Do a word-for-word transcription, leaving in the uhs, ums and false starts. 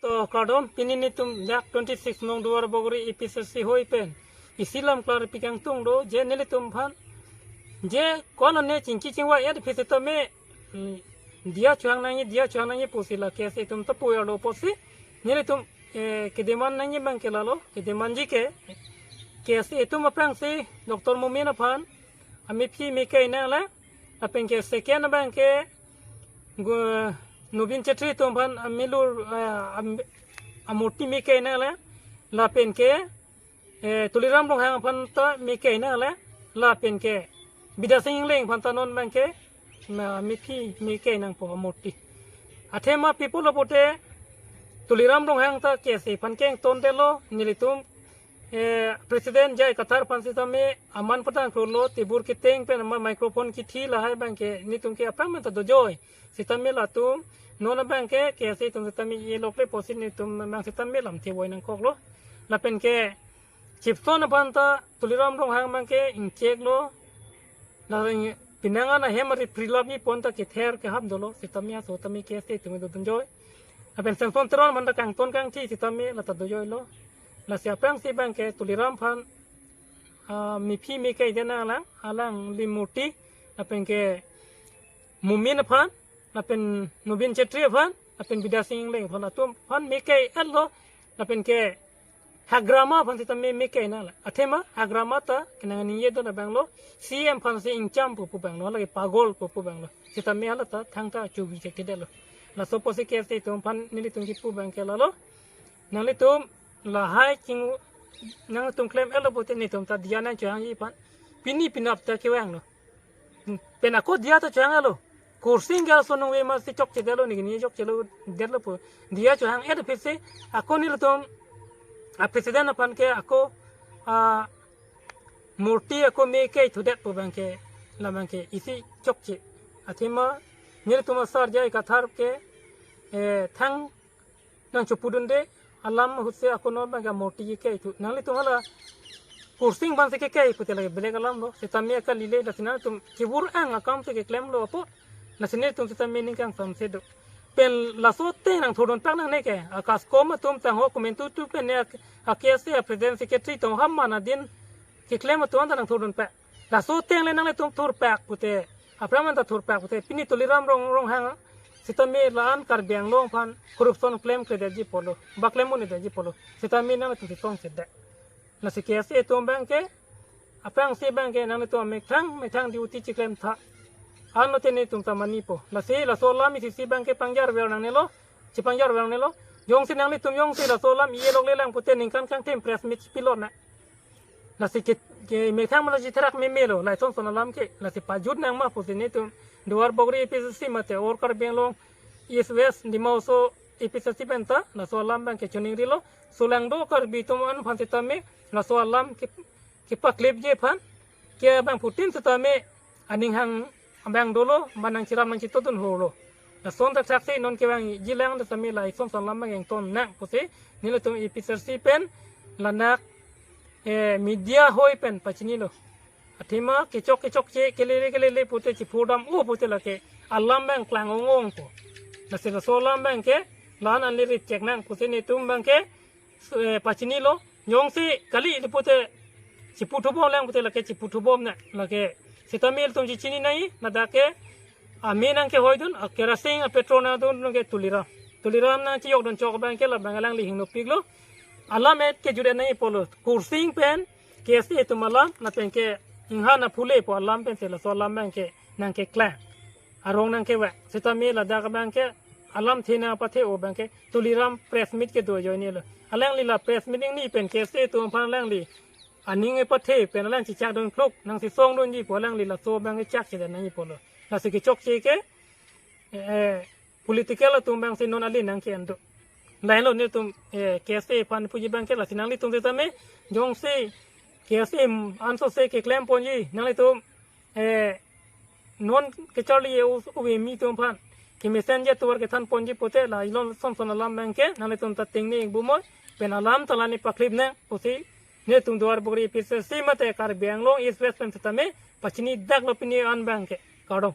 To kardom, pini nelitum dak twenty six nong Duar Bagori A P C C hoi pen isi lam klar pikang tung do, je nelitum aphan je ko-an ne chingki chingvai et phisi tame, mm, diya chohang nangji, diya chohang nangji pusi la K S A atum ta pu arlo pusi nelitum, eh, kedemand nangji abang ke lalo, kedemand ji ke K S A atum aphrangsi Doctor Momin aphan amephi me kai nang la, lapen ke second abang ke gu-, Nobin Chetri atum aphan amilur, eh, am-, amurti me kai nang la, lapen ke, eh, Tuliram Ronghang aphan ta me kai nang la, lapen ke Bidya Sing Engleng aphan ta non abang ke na mephi me kai nangpo amurti. Athema pi pulo pute Tuliram Ronghang ta K S A aphan keng ton detlo, nelitum, eh, President J I Kathar aphan sitame aman patang krolo, tebur keteng pen ama microphone kithi lahai abang ke nelitum ke aphrang men ta dojoi. Sitame latum non abang ke K S A atum sitame e-lok le pusi nelitum mang sitame lamthe voi nangkoklo. Lapen ke Chipson aphan ta Tuliram Ronghang abang ke ingcheklo. La ring pinang an ahem ari prilap ni pon ta kether kehap dolo, sitame aso tame K S A atum do dojoi. Lapen Samson Teron aphan ta kangton kangthi sitame la ta dojoilo. Lasi aphrangsi abang ke Tuliram aphan, ah, mephi me kai det nang alang, alangli murti, lapen ke Momin aphan, lapen Nobin Chetri aphan, lapen Bidya Sing Engleng aphan, atum aphan me kai etlo, lapen ke Hagrama aphan sitame me kai nang la. Athema Hagrama ta kenang ningje do abang lo, C M aphansi ingcham pu pu abang lo, lake pagol pu pu abang lo. Sitame hala ta thangta chubi chek det lo. Laso pusi K S A atum aphan nelitum kipu abang ke lalo, nanglitum lahai ching, nangtum klem etlo pute nelitum ta diya nang chohangji aphan pini penap ta kevang lo. Hmm. Pen ako diya ta chohang etlo. Kursing ke aso nung ve masi chokche detlo, neke ni chokche lo detlo pu. Diya chohang et phisi ako nelitum a President aphan ke ako, ah, murti ako me kai thudet pu abang ke, la abang ke isi chokche. Athema nelitum asar J I Kathar ke, eh, thang nang chopudunde, alam ahutsi ako non abang ke amurti ke kai thu. Nanglitum hala Kursing aphansi ke kai pute lake belek alam lo. Sitame akali le, lasi nangtum kevur-ang akam si keklemlo apot, lasi nelitum sitame ning kangsam si do. Pen laso ateng nangthurdun pak nangne ke, a CASCOM atum tangho komantu tu pen ne a, a K S A a President Secretary tong ham mana din keklem atum ta nangthurdun pak. Laso ateng le nanglitum thurpak pute, aphrang men ta thurpak pute, pini Tuliram Rong, Ronghang sitame la-an Karbi Anglong aphan corruption klemkledetji pulo, ba klem un-edetji pulo, sitame nanglitum si tong si det. Lasi K S A atum abang ke, aphrangsi abang ke nanglitum methang methang duty chiklem tha. Anlote nelitum ta manipo. Lasi laso alam isi si abang ke pangjarver nangnelo, chipangjarver nangnelo. Jongsi nanglitum jongsi laso alam e-lok le lang pute ningkan kangthim press meet chipilot nang. Lasi ke, ke methang mala chitherak memelo, la ison son alam ke, lasi pajut nang ma pusi nelitum Duar Bagori A P C C mate All Karbi Anglong East West Dima Hasao A P C C pen ta laso alam abang ke choningrilo. Sulang do Karbi atum an aphan sitame laso alam ke, kepaklepji aphan ke abangphutin sitame aning hang abang dolo, ba nangchiram nangchitodun holo. Lason thakthak si non kevangji lang sitame la ison son alam abang ington nang pusi nelitum A P C C pen ladak, eh, media hoi pen pachinilo. Athema kechok kechokche, kelele kelele pute chiphurdam u pute lake alam abang klang ong ong po. Lasi laso alam abang ke la-an anli rit chek nang pusi nelitum abang ke, eh, pachinilo. Jongsi kali le pute chiputhubom lang pute lake chiputhubom nang, lake sitame ilitum chichini nangji, ladak ke ame nangkehoidun, a kerosene a petrol nangdun ke Tuliram. Tuliram nangchiyokdun chok abang ke la abang alangli hingnopiklo. Alam et kejut et nangji pulo. Kursing pen K S A atum alam, lapen ke inghan aphule pu alam pensi laso alam abang ke nangkeklang. Arong nangkevang. Sitame ladak abang ke alamthe nangpathe-o abang ke Tuliram press meet kedo ajoinelo. Alangli la press meet ingni pen K S A atum aphan alangli aning epathe pen alang chichakdun phluk, nangsi songdunji pu alangli laso abang ke chakchedet nangji pulo. Lasi kechokche ke, eh, political atum abangsi non alin nangke-en do. Lahenlo nelitum, eh, K S A aphan puji abang ke, lasi nanglitum sitame jongsi K S A ansose keklem ponji, nanglitum, eh, non kacharli e-us uve mi atum aphan kemesen je tovar kethan ponji pute la ison son alam abang ke nanglitum ta tengne ingbumoi, pen alam ta la ne paklip nang pusi nelitum Duar Bagori A P C C mate Karbi Anglong East West pen sitame pachini daklo pini an abang ke. Kardom.